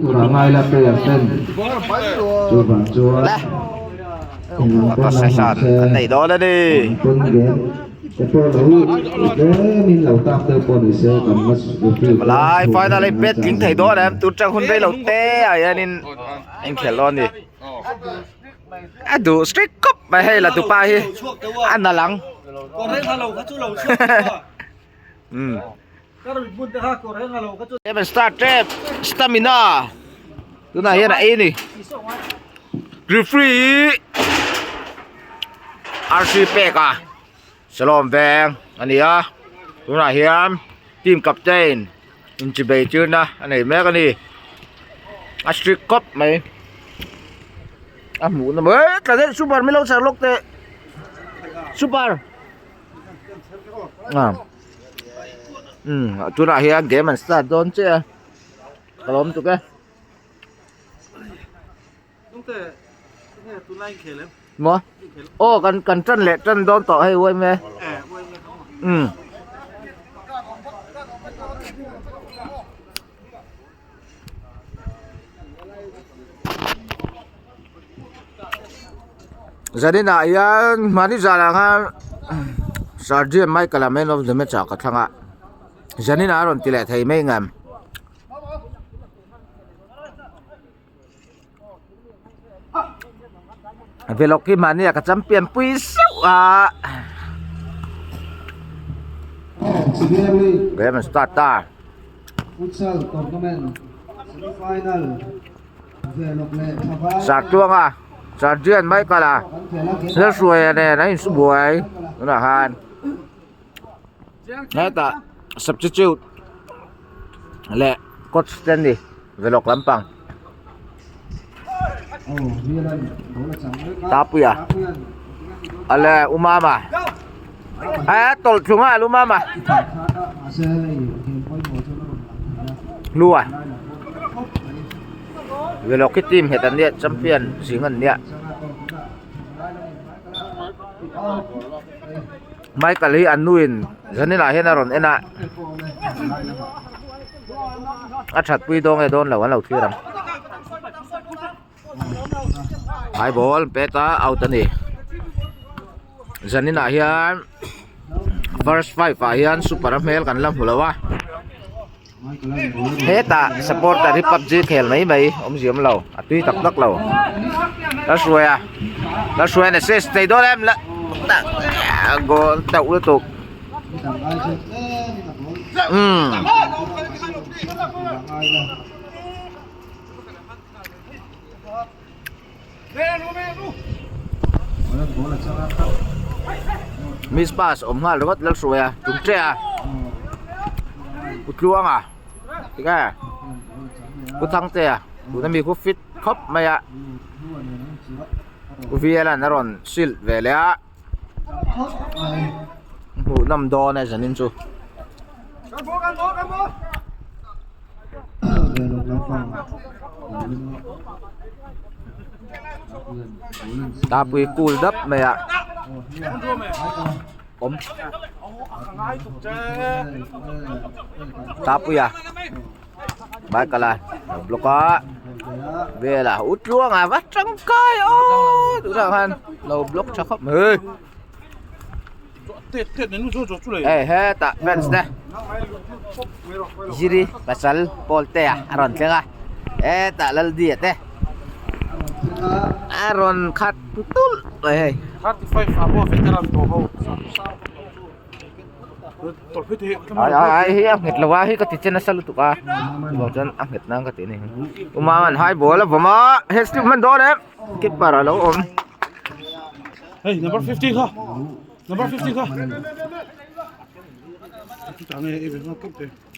Turah ngai la player ten chuvang chuan Le engang pawn lo session hmu se an nei dawn a ni. engang pawn game te pawh lo tlemin lo tak deuh pawh ni se kan la referee te Lai hmuh final theih hi bet ngai tling chang thei a ni. dawn em tun tang hun rei lo te ah hianin inkhel dawn a ni. A duh strict khawp mai hei la tupa hi a nalh ang. Umm. Seven star trap stamina tunah hian a ei a ni referee RC pek a Salawm veng a ni a tunah hian team captain inchibei tirna a nei mek a ni a strict khawp mai a hmuh na mai tla daih super min lo chhar lawk teh super. Umm tunah hian game an start dawn chiah a ka lawm tuk e maw aw kan kan tan leh tan dawn tawh hei uaim e umm. Zaninah hian mahni zanah khan Sergeant Michael-a man of the match ah ka thlang a zaninah a rawn ti leh thei mai ngam. Velawk hi mahnia ka champion pui zeuh a game an start ta. Sartuanga Sergeant Michael-a Lalhruaia nen an insu buai tunah khan hetah substitute leh coach te an ni velawk lampang Tapuia ale Umama a tawlh thlung a Lumama Hlua velawk hi team nghet an nia champion zing an nia. Michael hi an nuin zanin ah hian a rawn en a a that pui dawn nge dawn lo an lo thlir ang high ball pet a out a ni zanin ah hian first five ah hian super a hmel kan la hmu lo a. Hetah supporter hi pubg khel mai mai awmzia awm lo a tui tak tak lo la hruai a la hruai an assist thei dawn em la goal teuh lutuk umm. Miss pass awm nghal ringawt Lalhruai a tum ṭe a Pu Tluanga tinge Pu Thangtea tuna mi khu fit khawp mai a Pu Viala'n a rawn silh ve leh a hmuh nawm dawn e zanin chu. Tapui kul dap mai a awm tapui a Michael a lo block a velah u tluang a va tangkai aw tunah khan lo block tha khawp mai. Hei hetah fans te Ziri pasal pawl te a rawn thleng a hetah Laldia te a rawn khat tulh mai hei. Ai ai ai hi a nghet lo a hi ka ti che nasa lutuk a chuvang chuan a nghet nan ka ti a ni Umaman high ball a vawm a he step hman dawn em keeper a lo awm. Hey, number 50 kha. Number 50 kha.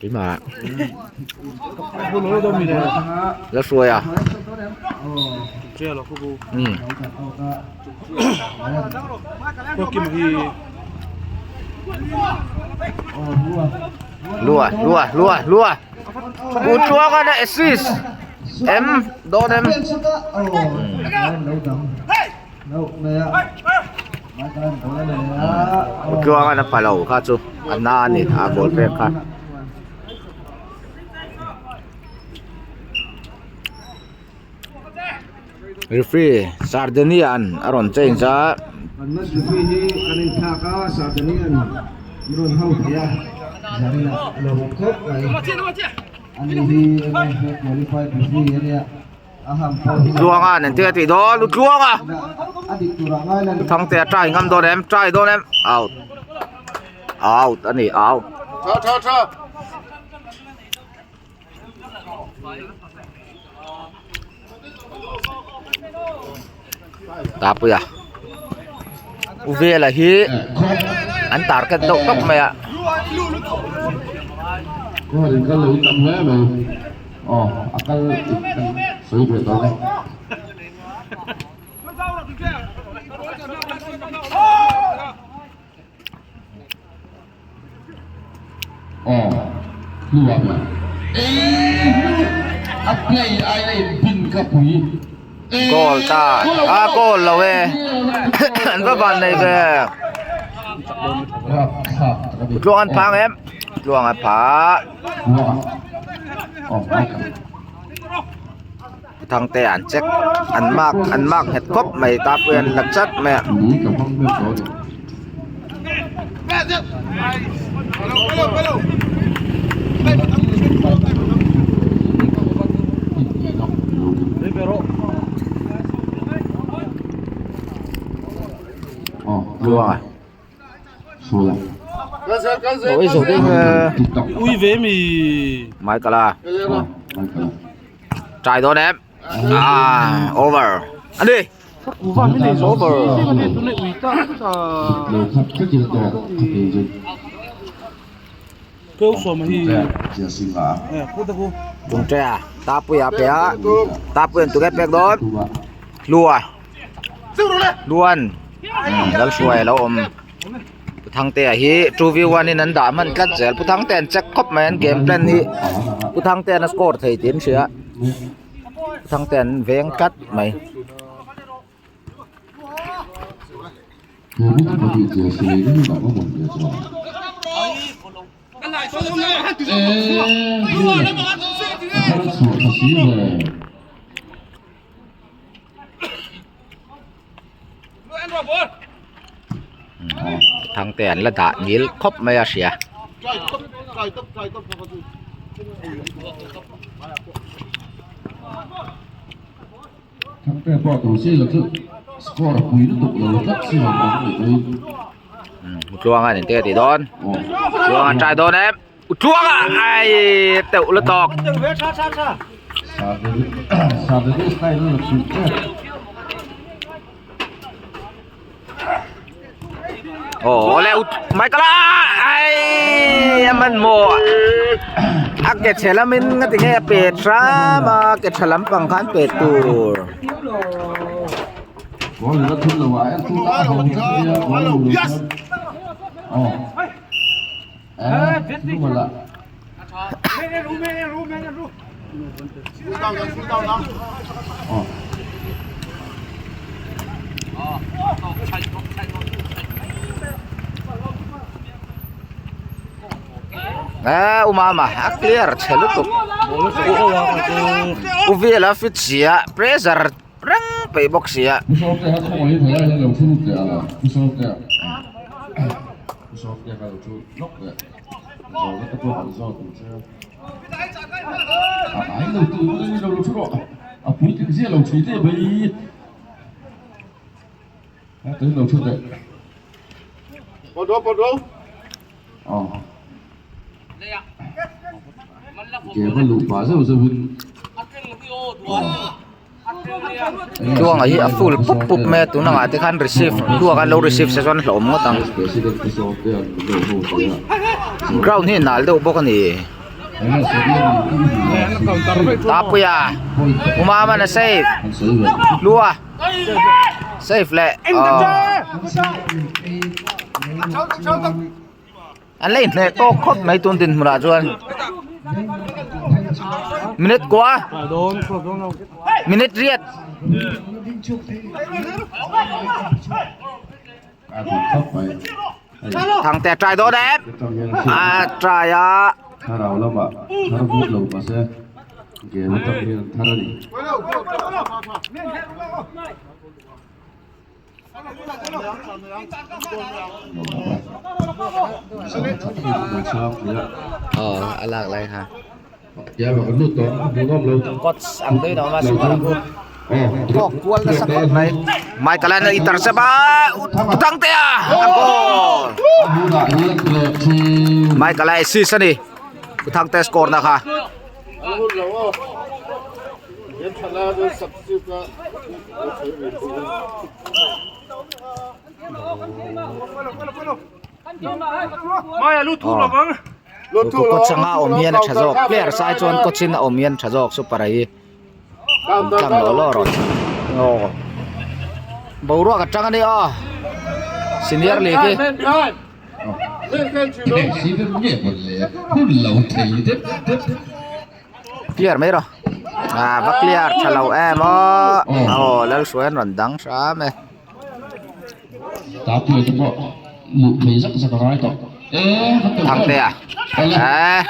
Keimah. La hruai a. Um. Lua, lua, lua, lua. U tluanga na assist. Em, dawn em. U tluanga na pha lo kha chu a na a ni a ball pek kha. Referee Sardinian a rawn change a. An match referee hi kan inthlak a, Sardinian an rawn ho thei a, zaninah a lo awm khawp mai. Ani hi MFA qualified referee a nia, a ham pawh hi. Tluanga an entir a tih dawn, u Tluanga! A dik turah ngai la ni. Thangtea try ngam dawn em, try dawn em, out. Out a ni, out. Tha tha tha. Tapuia U Vela hi an target deuh tawp mai a. Goal ta a goal lo e an va van nei ve tluang an phang em tluang a pha Thangte an check an mark an mark nghet khawp mai ta pawh hian la chat mai a. Tluanga. Ôi rồi cái Ui ve mi. Michael à. Try dawn em. À over. Ăn đi. Over. Tung tre à. Ta pui à pe a. Ta pui an tu pek dawn. Lua. Luan. Lal hruai lo awm. Pu Thangtea hi 2v1 in an dah hman tlat zel. Pu Thangtea an check khawp mai an game plan hi Pu Thangtea an a score thei tih an hria. Pu Thangtea an veng tlat mai. Thangte an la dah ngil khawp mai a hria. Tluanga nen te a tih dawn. Tluanga an try dawn em. Tluanga ai teuh la tawk. Ồ leo Michael ai man mo a ke chhe lamin nga ti nge a pet hram a ke tha lampang khan pet tur. A umama a clear chhe lutuk u vela fit sia pressure reng peih bawk sia. Tluanga hi a full pup pup mai a tuna ngah te khan receive tluanga an lo receive se chuan hlauhawm ngawt ang ground hi a nal deuh bawk a ni Tapuia Umaman a save Hlua save leh aww An la inhneh tawk khawp mai tun dinhmunah chuan minute kua minute riat Thangte a try dawn em a try a. Game atang hian an thar a ni. Ờ, a lak lai kha. Coach ang dei no ma super aku. Kok kual na sa khop mai. Michael an intercept a utang te a. A goal. Michael a assist ani. Utang te score na kha. Coach anga awm hian a tha zawk player sai chuan coach in a awm hian tha zawk super a hi tlang law law rawh aw boruak atang ani aw senior league hi. Clear mai rawh ah va clear tha lo em aw aw Lalhruai an rawn dang hram e. Thangtea eh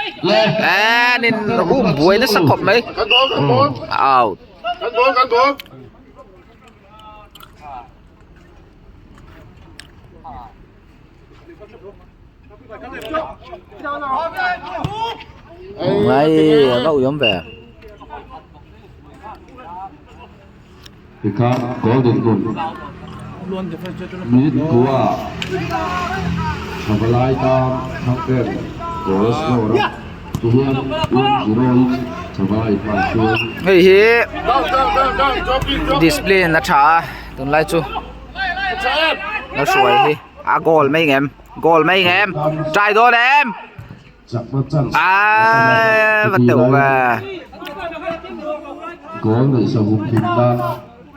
eh nin hum buai nasa khawp mai out. Ngay a ui awm ve. Tikha golden goal minute kua thavalai tan Thangten goal a score a tihian 1-0 in thavalai hmai chuan. Hei hi discipline a tha a tunlai chu. Lo hruai hi a goal mai ngem goal mai ngem try dawn em a va teuh ve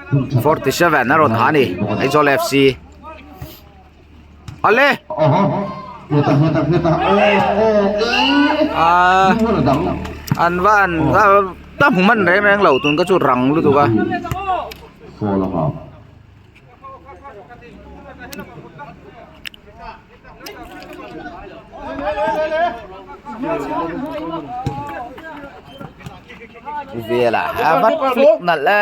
47 a rawn ha ni Aizawl FC ale a an va an ta hmu man reng reng lo tun ka chu rang lutuk a. Vela a vat flick nalh e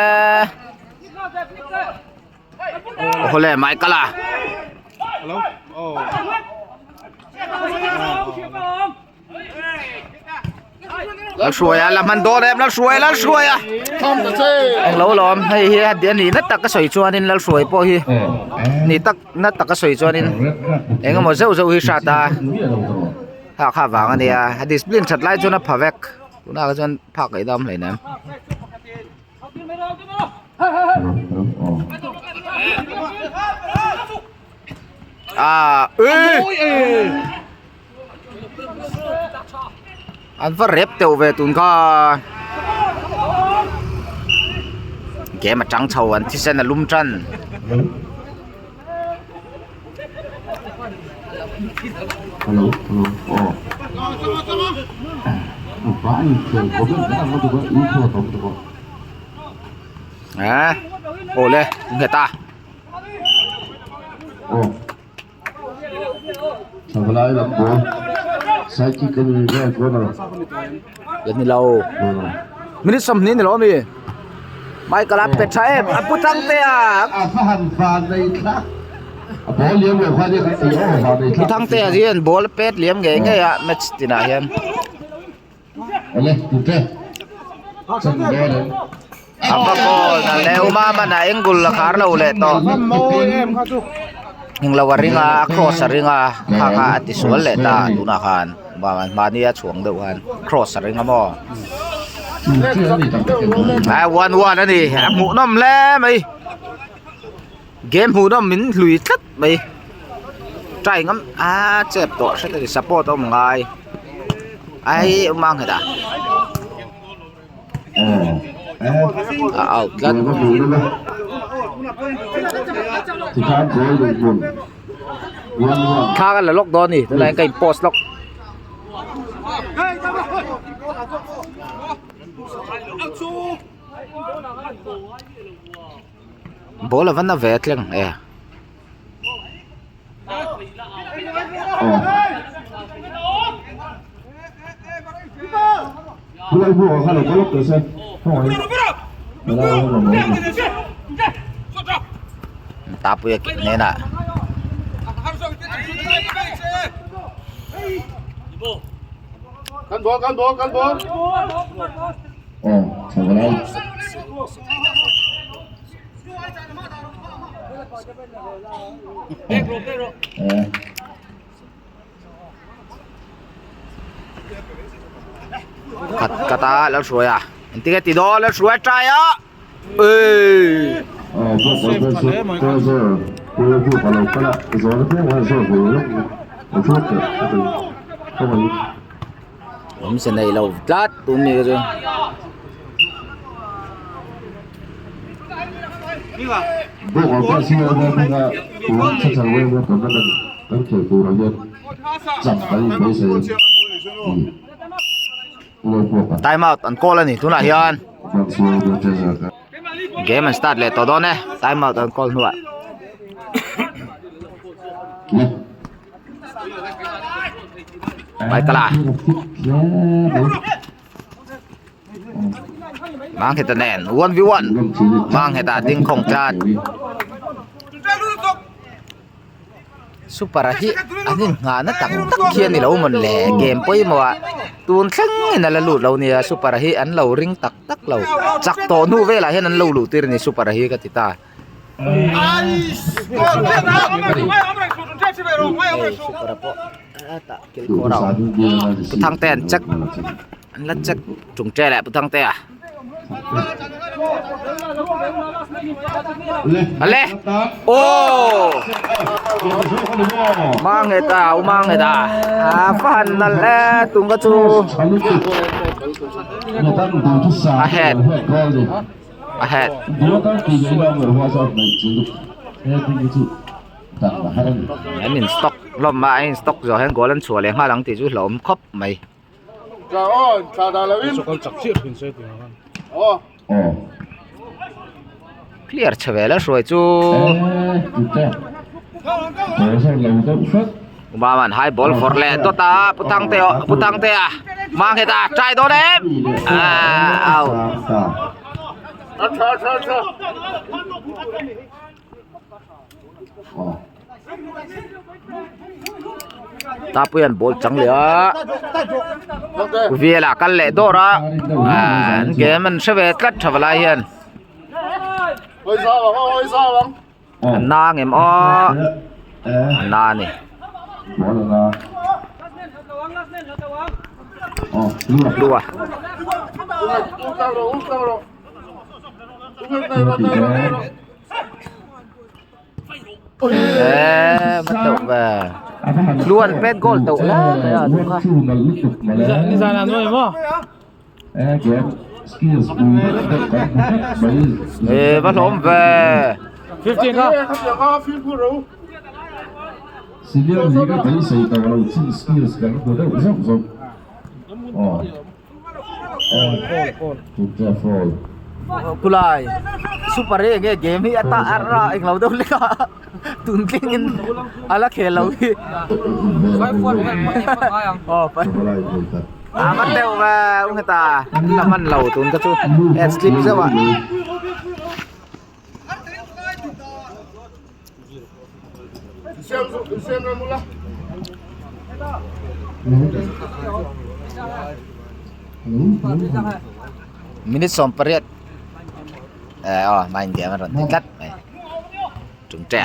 awle Michael a. Lalhruaia la hman dawn em Lalhruaia Lalhruaia englo lawm hei hi a ni na tak a sawi chuanin Lalhruai pawh hi ni tak na tak a sawi chuanin eng emaw zeuh zeuh hi hrat a ha kha vang a nia a discipline that lai chuan a pha vek tunah kha chuan phak leh dam hlei nem. À, ê. An va rep teuh ve tun kha. Game a tang chho an thisen a lum tan. Hello, hello, oh. À, ole, nghe ta. Ni lo minute 20 ni lo mi Michael a pet tha em a pu thang te a pu thang te a hian ball a pet liam ngei ngei a match tinah hian. A va goal na leh uma man a angle a khar lo leh tawh englo a ring a a cross a ring a kha kha a ti sual leh ta tunah khan mahni a chhuang deuh khan cross a ring a maw a 1-1 a ni a hmuhnawm hle mai game hmuhnawm min hlui tlat mai try ngam a chep tawh hret a ni support a awm ngai ai awm ang hetah. A out tlat. Thla ka la lawk dawn a ni tunah hian ka in post lawk. Ball a va na ve thleng e. Pulai bu kha lo kalok teh se. Khawngaih. Helai ah hian mamawh a ni. Tapuia ke hnenah. Kan ball kan ball kan ball. Aw, chho lai. Aw. Khat khat a lo hruai a engtin nge ti dawn lo hruai try a eii. Awmze nei lo tlat tun mi kha chu. Time out an call a ni tunah hian game an start leh tawh dawn e time out an call hnuah. Michael a Mang heta nen 1v1 Mang heta ding khawng tlat Super a hi an in nghah na tak tak hi a ni lo mawn le game pawimawh ah tun thleng in a la lut lo nia super a hi an lo ring tak tak lo chak tawh hnu velah hian an lo luh tir a ni super a hi ka ti ta. Super a pawh hetah kilkhawr a awm Pu Thangte an check an la check chung che leh Pu Thangtea. Ale aw Mangheta u Mangheta a va han nalh e tung ka chu a head a head an in stock hlawm a an in stock zawh hian goal an chhuah leh nghal ang tih chu hlauhawm khawp mai. Clear chhe ve la hruai chu Umaman high ball for leh dawt a Pu Thangte aw Pu Thangtea mang heta try dawn em ah out. Tapuian ball chang leh a Viela kal leh dawr a an game an hre ve tlat tha valai hian an na ngem aw an na a ni. Lua. Eee ma teuh ve luan pet goal teuh la mai a tum kha eee va hlawm ve Kulai super hi enge game hi a ta ar a englo deuh hlek a tun thleng in a la khel lo hi aw a va deuh ve u heta la hman lo tun ka chu en slip zeuh a. Minute 18 eh aw main game a rawn ti tlat mai chung che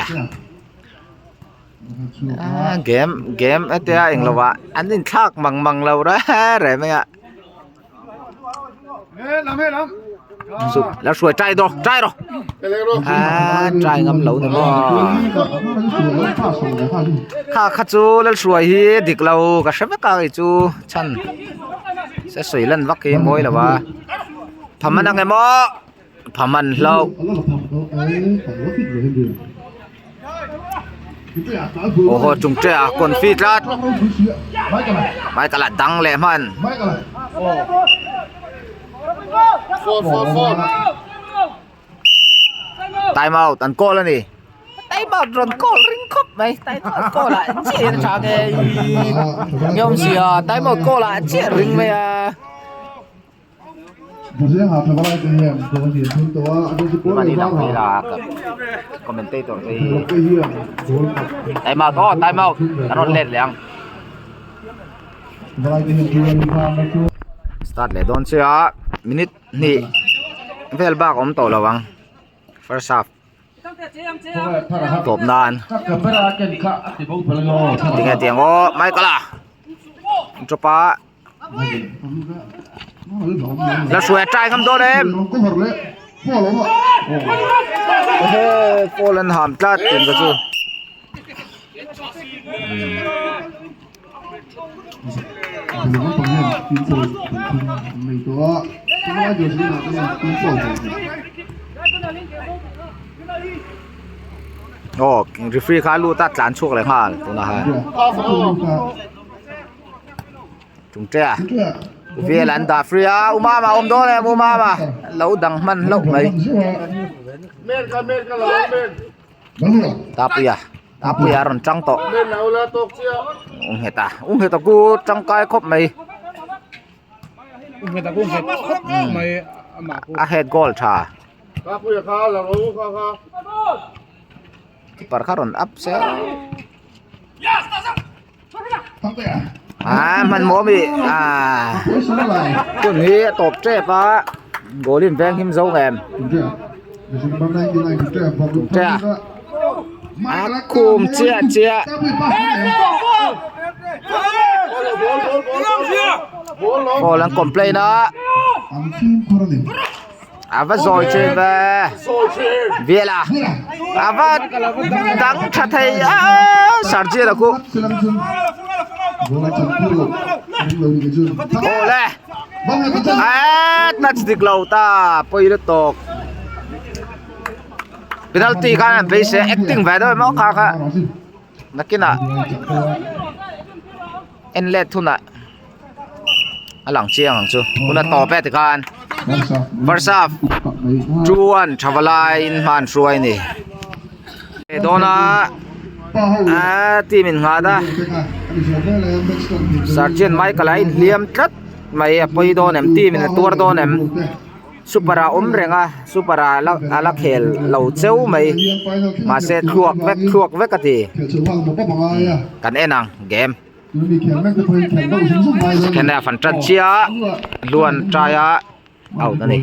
a game game hetia englo ah an inthlak mang mang lo reng reng mai a. La hruai try rawh try rawh a try ngam lo ni maw kha kha chu Lalhruai hi dik lo ka hre vek a kei chu chhan se sawi lan vak hi a mawi lo a phaman ang em aw phaman hlauh. Aw haw chung che a confi tlat Michael a dang leh hman time out an call a ni time out rawn call ring khawp mai time out call ah chiah a tha ngei nge awmzia time out call ah chiah ring mai a. Mahni lang phei la commentator te hi time out aw time out an rawn let leh ang start leh dawn che a minute hnih vel bak a awm tawh lo ang first half tawp nan tinge tiang aw Michael a drop a. La hruai a try ngam dawn em Paul an ham tlat tun ka chu Aw referee kha a lut a tlan chhuak leh nghal tunah hian. Chungtea vel an dah free a Umama awm dawn em Umama lo dang hman hlauh mai Tapuia Tapuia a rawn tang tawh U ngheta U ngheta ku tangkai khawp mai a head goal tha keeper kha rawn up se. Ah hmanhmawh ami ah hun hi a tawp tep a goal in veng him zo em tia a khum chiah chiah ball an complain a. A va zawi thin ve Viela a va dang tha thei a Sarjira khu aw le a touch dik lo ta pawi lutuk penalty khan an beisei acting ve deuh emaw kha kha nakinah en let hunah. A lang chiang ang chu hun a tawp e tikhan first half 2-1 tha valaiin hma an hruai a ni dawn a a team in nghat a sergeant michael a inhliam tlat mai a pawi dawn em team in a tuar dawn em super ah a awm reng a super ah a la khel lo cheu mai mahse thluak vek thluak vek a ti kan en ang game. Second half an tan chiah a luan try a out a ni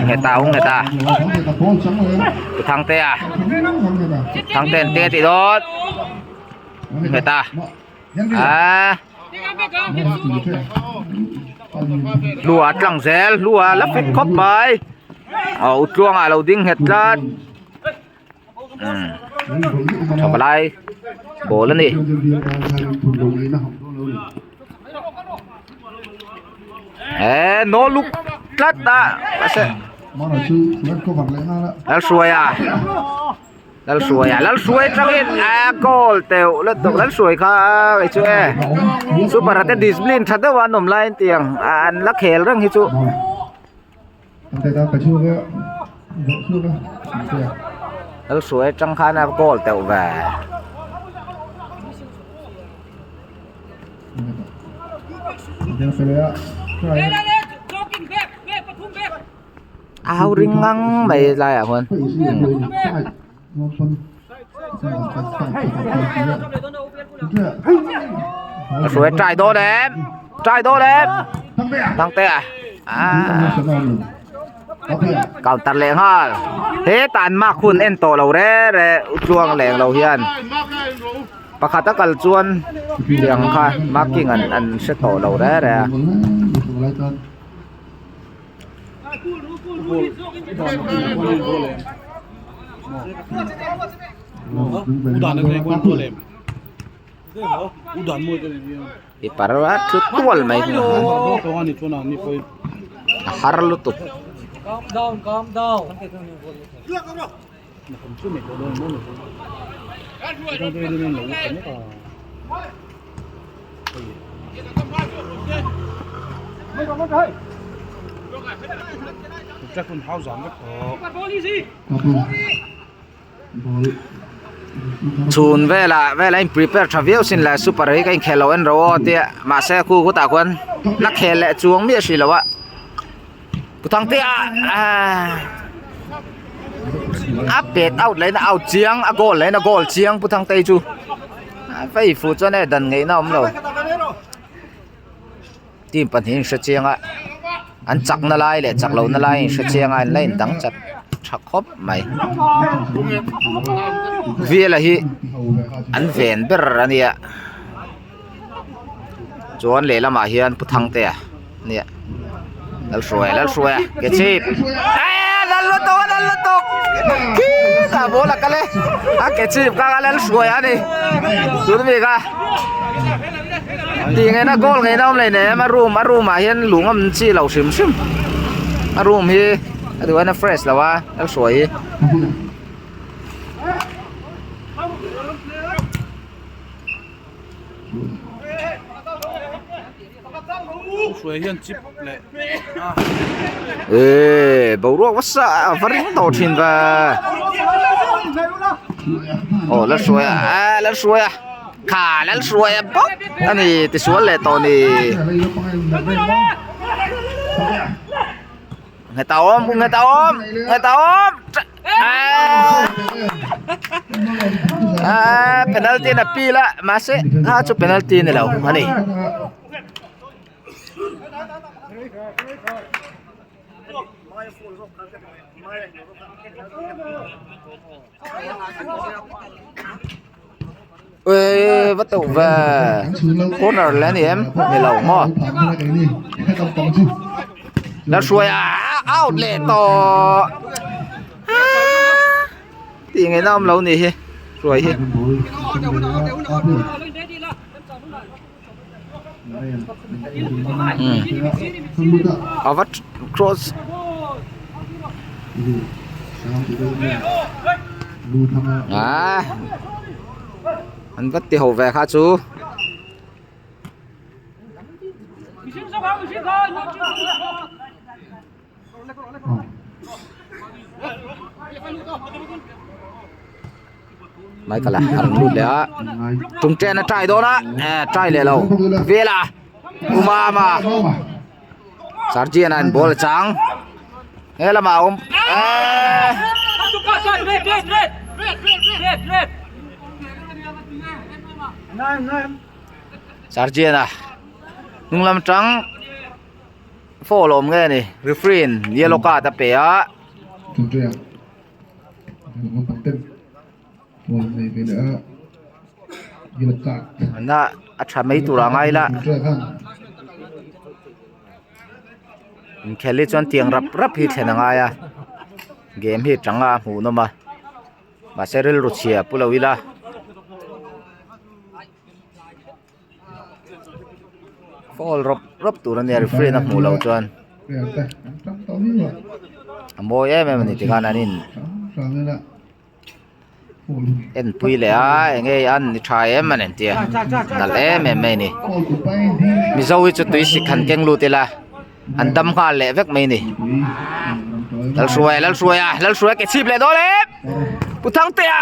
Ngheta u Ngheta Pu Thangtea Thangte an te tih dawn Ngheta ah Hlua a tlang zel Hlua a la fit khawp mai aw Utluanga a lo ding nghet tlat. Thavalai ball a ni eh no look tlat a mahse Lalhruaia Lalhruaia Lalhruai atangin a goal teuh lutuk Lalhruai kha kei chu e super a te discipline tha deuh a an awm laiin tiang an la khel reng hi chu. Lalhruai atang khan a goal teuh ve. A hau ring ngang mai laiah khuan. Lalhruai try dawn em try dawn em Thangtea counter leh nghal hetah an mark hun en tawh lo re re tluang leng lo hian pakhat a kal chuan tiang kha marking an an hre tawh lo re re a. I par a thu tual mai a har lutuk. Chhun velah velah in prepare tha viau sin le super hi ka inkhel lo en ro aw tia mahse khu khutah khuan la khel leh chuang miah hrih lo a Pu Thangtea ahh a pet out leh in a out chiang a goal leh in a goal chiang Pu Thangtei chu a vei fuh chuan e dan ngeihna a awm lo. Team pahnih in hre chiang a an chakna lai leh chak lohna lai in hre chiang a an la indang chat tha khawp mai vela hi an ven ber a nia chuan lehlamah hian pu thangtea a nia Lalhruaia Lalhruaia ke chhip eee lal lutuk a lal lutuk khitah ball a kal e a ke chhip kha a Lalhruaia a ni tun bik a tih ngaihna goal ngaihna awm leh nem a room a room ah hian lung a awm chi lo hrim hrim a room hi a duh aiin a fresh lo a Lalhruaia hi. Hruai hian chip leh a. Eee boruak nasa a va ring tawh thin ve. Aw Lalhruaia aaa Lalhruaia kha Lalhruaia bawk a ni tisual leh tawh ni. Nghet a awm nghet a awm nghet a awm aaa penalty in a pil a mahse kha chu penalty a ni lo a ni. Ui va teuh ve corner leh a ni em ni lo maw Lalhruaia out leh tawh tih ngaihna awm lo ni hi hruai hi. A va cross ah an va ti ho ve kha chu. Michael a a rawn lut leh a tum chen a try dawn a eh try leh lo vel a Umama Sergeant a in ball a chang he lamah a awm eh Sergeant a hnung lam tang foul awm nge ni referee in yellow card a pe a. Na a tha mai tur a ngai la inkhel hi chuan tiang rap rap hi thlen a ngai a game hi tang a hmuh nawm a mahse rilru chhia pu lo ila. Foul rawp rawp tur a nia referee in a hmuh loh chuan a mawi em em a ni tikhan an in en pui leh a eng nge an ni tha em an entir nalh em em mai a ni mizo hi chu tui sik han keng lut ila an dam nghal leh vek mai a ni Lalhruaia Lalhruaia Lalhruaia ke chhip leh dawn e Pu Thangtea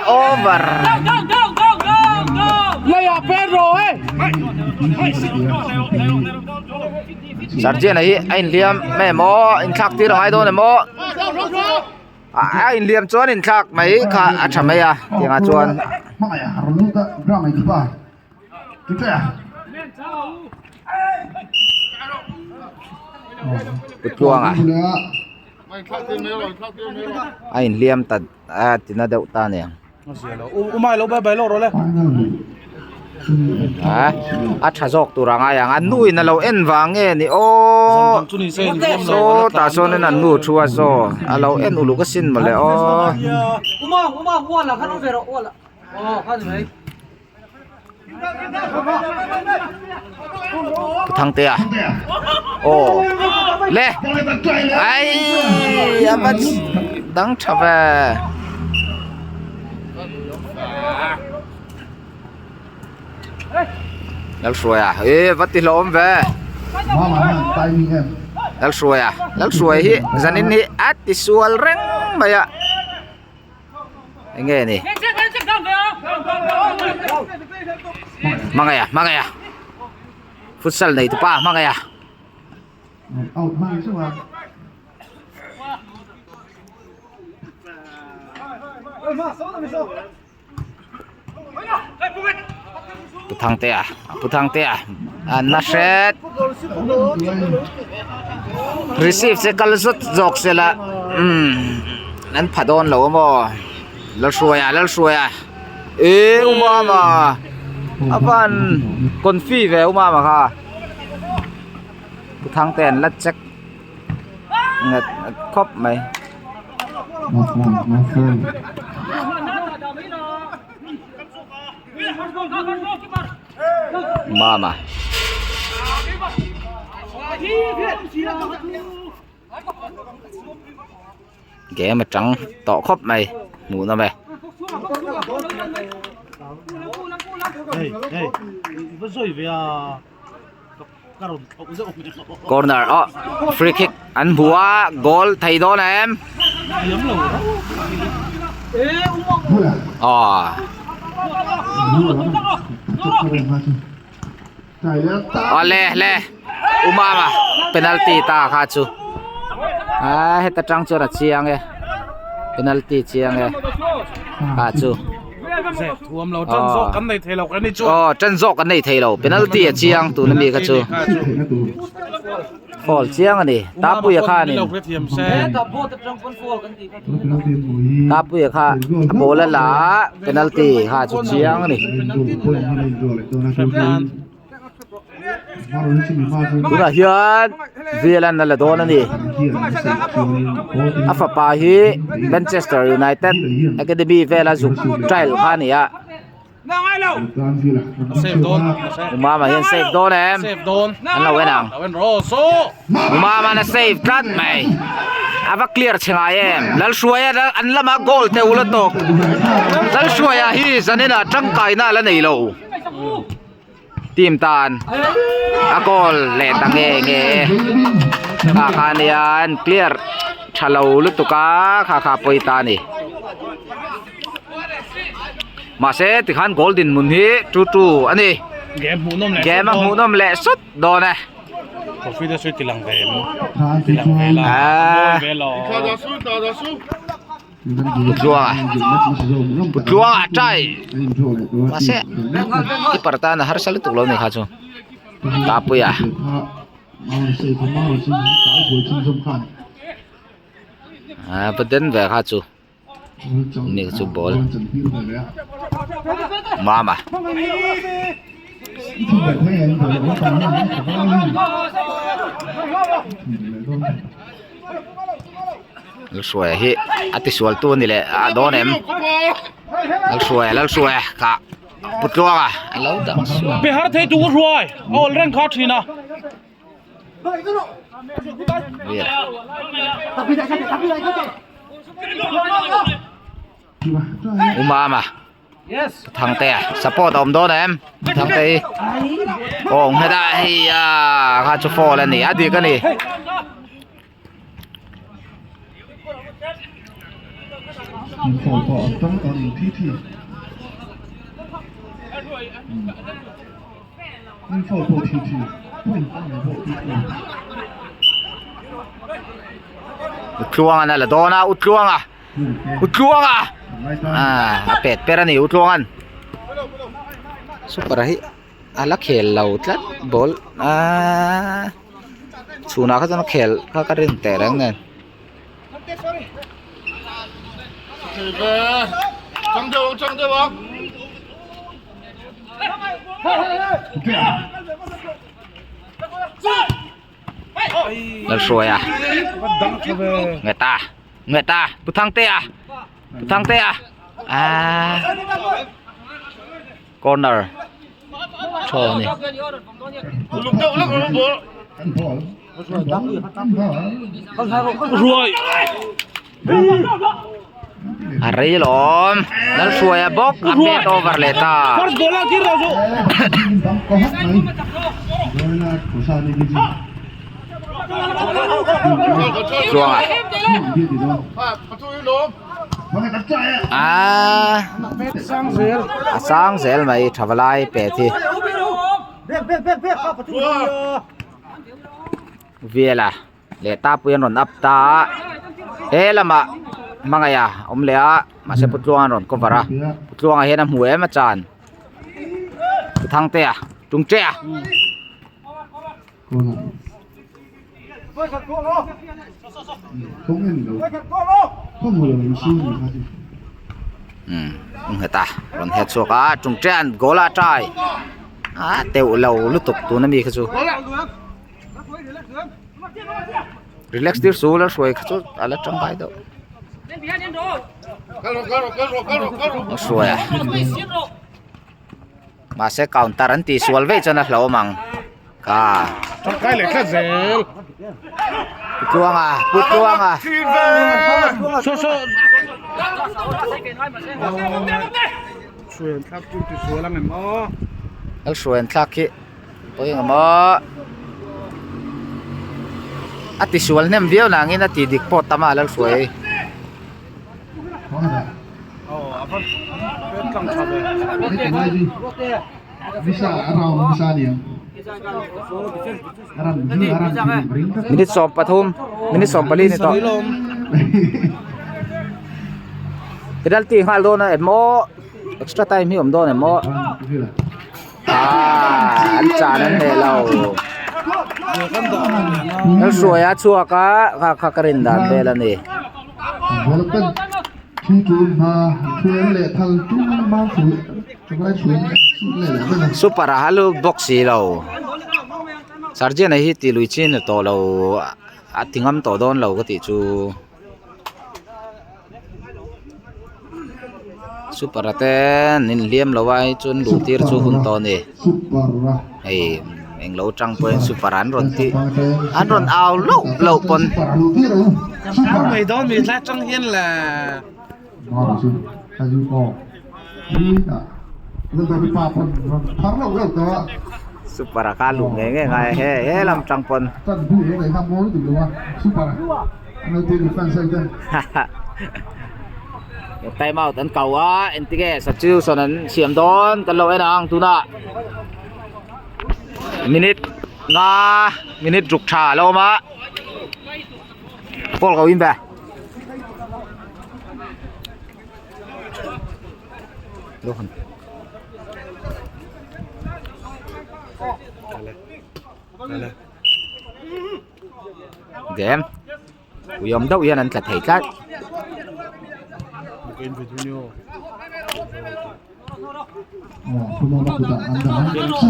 over Sergeant a hi a inhliam mai emaw inthlak tir a ngai dawn emaw a inhliam chuan inthlak mai kha a tha mai a tiangah chuan. Kutluanga a inhliam ta a tina deuh ta aniang. A tha zawk tur a ngai ang a nu in a lo en vang nge ni aw saw tah sawn in an nu thu a saw a lo en uluk asin mawle aw. Pu Thangtea aw le ai a va dang tha ve Lalhruaia e va ti hlawm ve Lalhruaia Lalhruaia hi zanin hi a ti sual reng mai a eng nge ni. Hmangaiha hmangaiha futsal nei tupa hmangaiha. Pu Thangtea Pu Thangtea a na hret receive che kal zawt zawk se la umm an pha dawn lo amaw Lalhruaia Lalhruaia eh u mama a van confi ve u mama kha Pu Thangtea an la check nghet khawp mai. Mama Game atang tawh khawp mai hmuh nawm e. Corner oh free kick an hmu a goal thei dawn em aw awle le umama penalty ta kha chu a heta tang chuan a chiang e penalty chiang e kha chu. Aw tan zawk kan nei thei lo penalty a chiang tuna mi kha chu foul chiang a ni Tapuia khanin Tapuia kha a ball a la a penalty kha chu chiang a ni. Tunah hian Velan a la dawn a ni a fapa hi Manchester United Academy vela zuk trial kha a ni a Umama hian save dawn em an lo en ang Umama a save tlat mai a va clear chhe ngai em Lalhruaia an lama goal te ula tawk Lalhruaia hi zaninah tangkaina a la nei lo. Team tan a goal leh ta nge nge kha kha nia an clear tha lo lutuk a kha kha pawi ta a ni mahse tikhan goal dinhmun hi 2-2 a ni game a hmuhnawm leh sut dawn e. Putluanga Putluanga try mahse keeper tan a harsa lutuk lo a ni kha chu Tapuia ah va den ve kha chu ni chu ball Mama. Lalhruaia hi a tisual tu a ni leh a dawn em Lalhruaia Lalhruaia kha Pu Tluanga a lo dang sual. Pe har thei tu Hruai a awl reng kha thin a. Umama Thangtea support a awm dawn em Thangte hi aw nghet a hei a kha chu foul a ni a dik a ni. Utluanga a la dawn a Utluanga Utluanga ah a pet per a ni Utluanga'n super hi a la khel lo tlat ball ah chhunah kha chuan a khel kha ka rin teh reng nen. Lalhruaia Ngeta Ngeta Pu Thangtea Pu Thangtea ah corner thaw a ni. A rei lawm Lalhruaia bawk a pet over leh ta. Tluanga. A a sang zel mai thavalai pet hi. Vela leh tapui an rawn up ta a he lamah hmangaiha awm leh a mahse pu tluanga an rawn cover a pu tluanga hian a hmu em a chan pu thangtea tungtea. Umm nghet a rawn het chhuak a tungtea'n goal a try a teuh lo lutuk tuna mi kha chu. Relax tir su la hruai kha chu a la tangkai deuh. A hruai a. Mahse counter an tih sual veih chuan a hlauhawm ang. Ka. Tangkai leh tlat zel. Pu Tluanga, Pu Tluanga. So so. Hruai an thlak chu ti sual ang em aw. Lal hruai an thlak khi. Pawi ang maw? A ti sual hnem viau nangin a ti dik pawh tam a Lalhruai. Minute 13 minute 14 ni tawh. Penalty nghal dawn a emaw extra time hi awm dawn emaw. Ah an chan an hneh lo Lalhruai a chhuak a kha kha ka rin dan vel a ni. Super a halu bawk si lo Sergeant a hi tih lui chin a tawh lo a ti ngam tawh dawn lo ka tih chu. Super a te an inhliam lo a hei chuan luh tir chu hun tawh a ni hei englo tang pawhin super an rawn tih an rawn au loh loh pawn. Super a kha luh ngei ngei ngai a he he lam tang pawn. Time out an kau a engtinge substitution an siam dawn kan lo en ang tunah minute nga minute ruk tha a lo awm a ball ko in ve. Game ui awm deuh hian an tla thei tlat.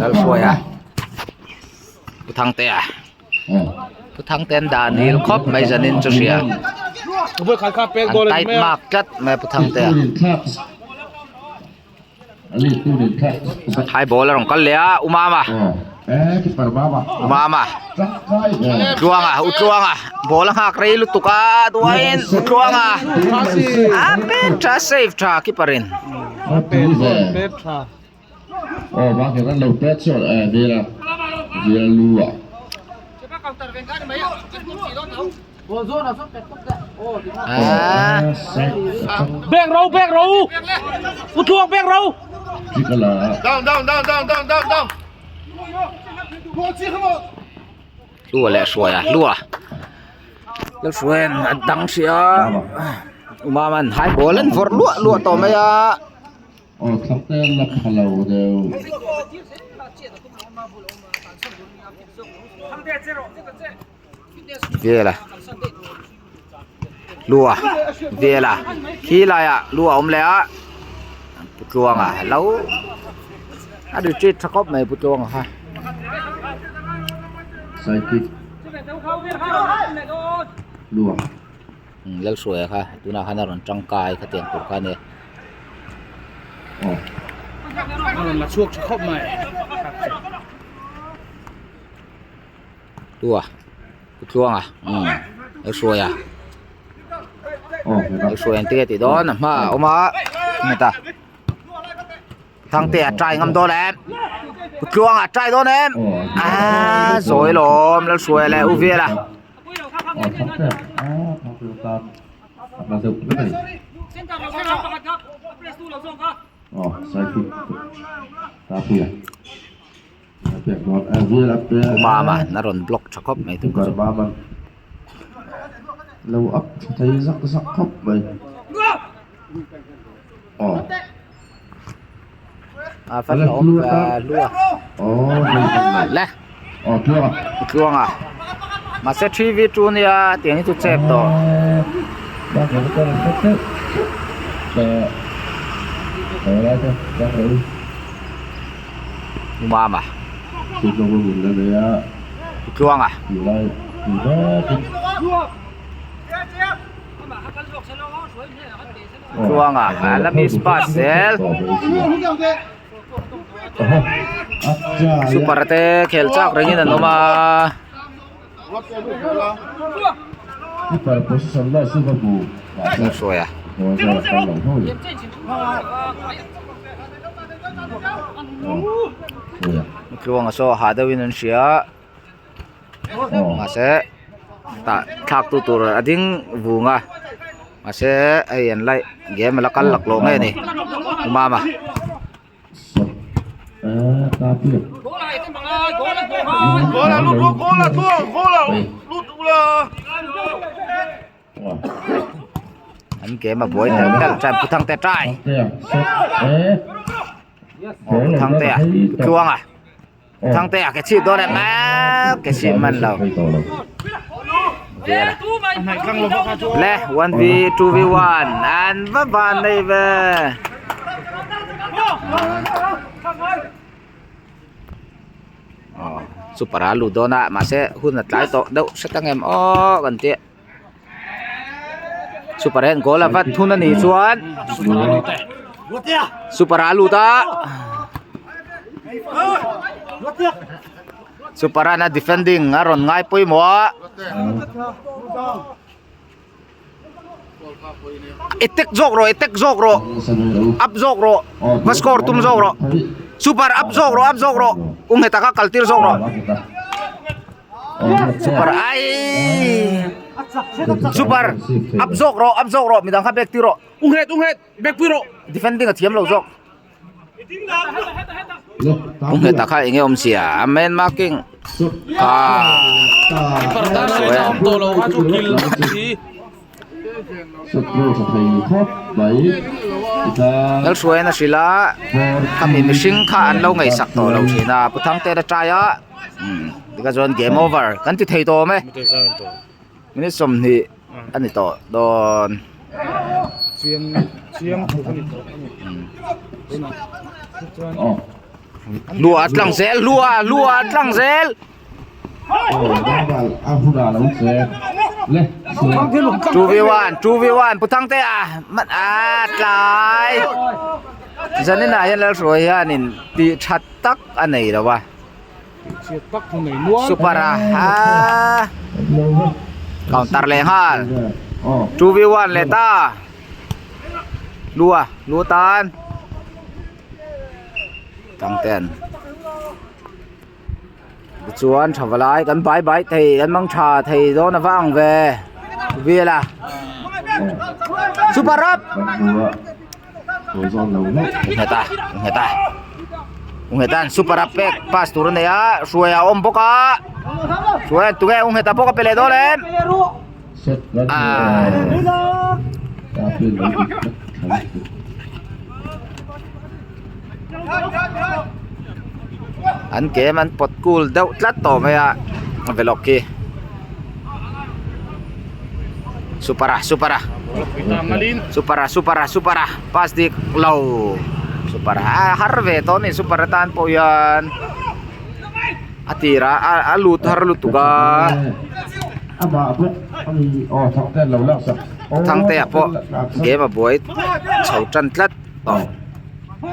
Lalhruaia Pu Thangtea Pu Thangte an dah nil khawp mai zanin chu hria an tight mark tlat mai Pu Thangtea. Hai ball a rawn kal leh a Umama Umama Tluanga U Tluanga ball a nghak rei lutuk a duain U Tluanga a pet tha save tha keeper in Bek ro bek ro U Tluang bek ro Down down down down down down down Hlua leh hruai a hlua Lalhruaiin a dang hrih a Umaman hai ball an vawrh luah luah tawh mai a. Aw thak te la pha lo deuh. Vela lua vela khi laiah lua a awm leh a pu tluanga lo a retreat tha khawp mai pu tluanga kha. Psychic lua. Lalhruaia kha tunah khan a rawn tangkai khatiang tur kha a ni. A rawn la chhuak tha khawp mai. Tua Pu Tluanga umm Lalhruaia Lalhruaia an tige tih dawn a hma a awm a heta Thangtea try ngam dawn em Pu Tluanga try dawn em aaa zawi lawm Lalhruaia leh U Vela. Aw side kick Tapuia a pek dawn a vel a pe a Mama an a rawn block tha khawp mai Tukar Mama lo up tha thei zak zak khawp mai aw a fan la awm hlua aw le aw tluanga tluanga mahse 3v2 nia tiang hi chu chep tawh Mama tluanga Tluanga a la miss pass zel super te khel chak rengin an awm a. Hruaia. Tluanga saw hah deuhin an hria. Mahse tah thlak tu tur a ding vung a mahse hei an laih game a la kal lak lawh ngei a ni Umama. An game a buai telh telh chuan Pu Thangte try. Aw Pu Thangtea Pu Tluanga. Thangte a ke chhip dawn em a ke chhip man lo Vela le 1v 2v1 an va van nei ve oh super a lut dawn a mahse hun a tlai tawh deuh hret ang em aw kan tih super hian goal a vat thun a nih chuan super a lut a super an a defending a rawn ngai pawimawh a attack zawk rawh attack zawk rawh up zawk rawh va score tum zawk rawh super up zawk rawh up zawk rawh u nghet taka kal tir zawk rawh. Super ai Super up zawk rawh up zawk rawh midang kha back tir rawh Unghet unghet back pui rawh defending a thiam lo zawk Unghet ah kha enge awm sia a man marking kha Keeper tan a ngaihna awm tawh lo kha chu kil si Lalhruaiin a hrilh a khami mihring kha an lo ngaihsak tawh lo thin a Pu Thangte a try a tikah chuan game over kan ti thei tawh awm e minute 20 a ni tawh dawn. Hlua a tlang zel hlua hlua a tlang zel. 2v1 2v1 Pu Thangtea man a tlai Zanina hian Lalhruai hianin tih that tak a nei lo a Super a aa counter leh nghal 2v1 leh ta Lua Lua tan Thangtea'n. Tichuan tha valai kan bai bai thei kan mang tha thei dawn a vang ve vel a super up nghet a nghet a nghet an super up pek pass tur a nei a hruai a awm bawk a hruai an tunge u nghet a bawk a pe leh dawn em ah. An game an pawt kul deuh tlat tawh mai a velawk khi super a super a super a super a super a pass dik lo super a har ve tawh a ni super atan pawh hian a tirah a lut har lutuk a. Thangtea pawh game a buai chho tan tlat tawh.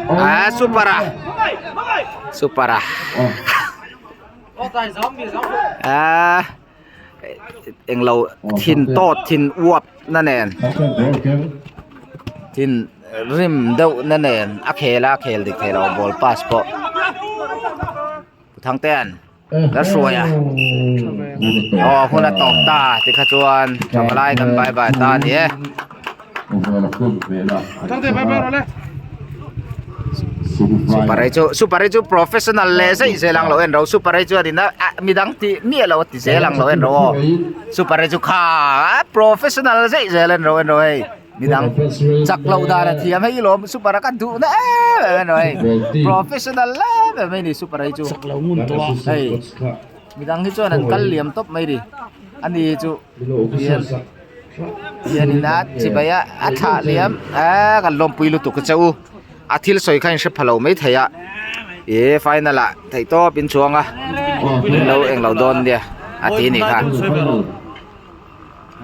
Ah super a super a ah englo thin tawt thin uap na nen thin rim deuh na nen a khel a khel dik thei lo ball pass pawh Thangtea'n la hruai a aw hun a tawp ta tikha chuan thamalai kan bye bye ta a ni e. Super hi chu super hi chu professional leh zeih zel ang lo en ro super hi chuan in a midang tih miah lo a ti zel ang lo en ro aw super hi chu kha professional zeih zel en ro en ro hei midang chak loh dan a thiam hei lawm super a ka duh na em em en ro hei professional em em mai ni super hi chu hei midang hi chuan an kal liam tawp mai ni ani chu hian. Hianin a chibai a a thlah liam eee kan lawmpui lutuk a che u a thil sawi kha in hre pha lo mai thei a ih final ah theih tawp in chuang a in lo eng lo dawn nia a ti nih kha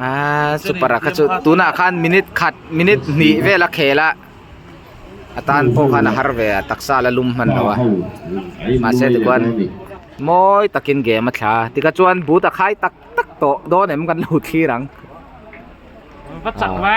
aaa super ah kha chu tunah khan minute khat minute hnih vel a khel a a tan pawh khan a har ve a taksa la lum hman lo a mahse tikhuan mawi takin game a thla a tikha chuan but a khai tak. Tak tawh dawn em kan lo thlir ang. Va chak ve.